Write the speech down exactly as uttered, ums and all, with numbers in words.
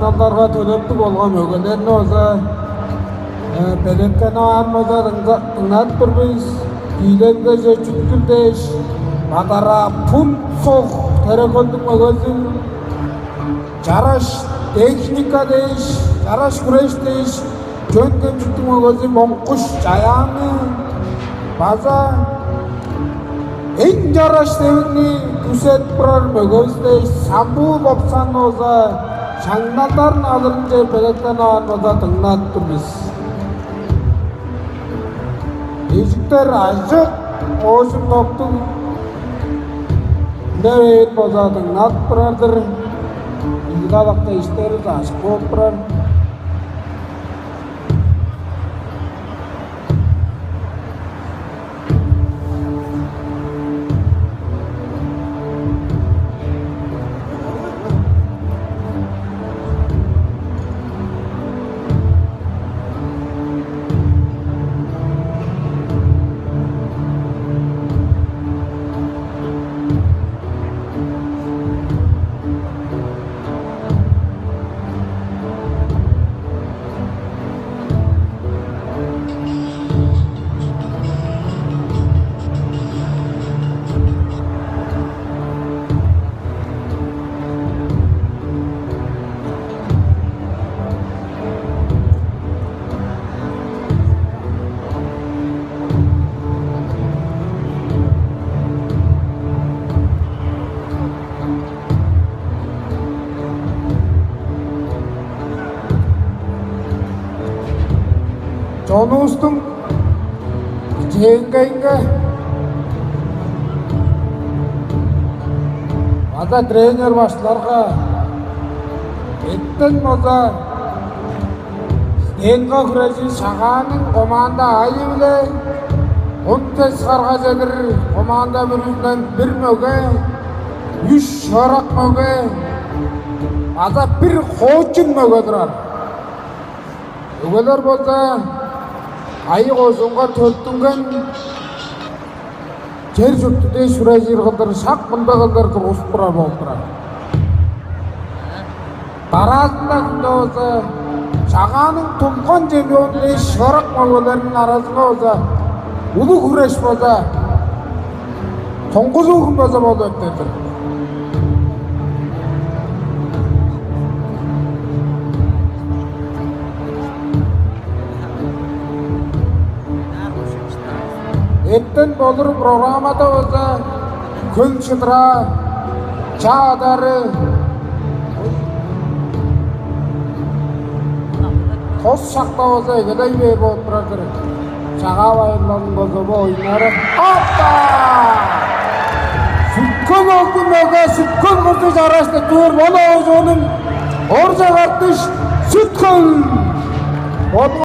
Алдарга төлептиг болган мөгелерни база, э, белеткенип аар база дыңза-, дыңнадып тур бис. Тииленгеже чүткүл дээш, Мадараа Пунсок Тере-Хөлдүң мөгезин, чараш техника дээш, чараш хүреш дээш, Чөөн-Хемчиктиң мөгези Монгуш Чаяанны база эң чараш девигни күзедип турар мөгевис дээш, Самбуу Лопсанны база шаңналдарын алырынче белеткенип аарын база дыңнадып тур бис. Эжиктер ажык оожум топтуг үне бээр база дыңнадып турар-дыр. Ийи талакта иштеривис ажык бооп турар. Чонувустуң кичээнгейинге база тренер башкыларга эртен база стенга хүрежир Шагааның команда айы-биле он сес харга чедир команда бүрүзүнден бир мөге, үш шыырак мөге база бир хоочун мөге турар. Мөгелер болза айы кожуунга төрүттүнген чер-чуртту дээш хүрежир кылдыр шак мында кылдыр тургузуп турар болуп турар. Дараазында күнде болза Шагааның тумган чемпиону дээш шыырак мөгелериниң аразынга болза улуг хүреш болза, соңгузу хүн болза болуп эртер-дир. Эртен болур программада болза хөл шыдыраа, чаа адары, тос шакта болза эгелей бээр болуп турар-дыр. Шагаа байырлалының болза бо оюннары. Апта! Сүт-Хөл оглу мөге, Сүт-Хөл кызы чараш деп тур, мону оожунуң оржак артыш Сүт-Хөл. Ону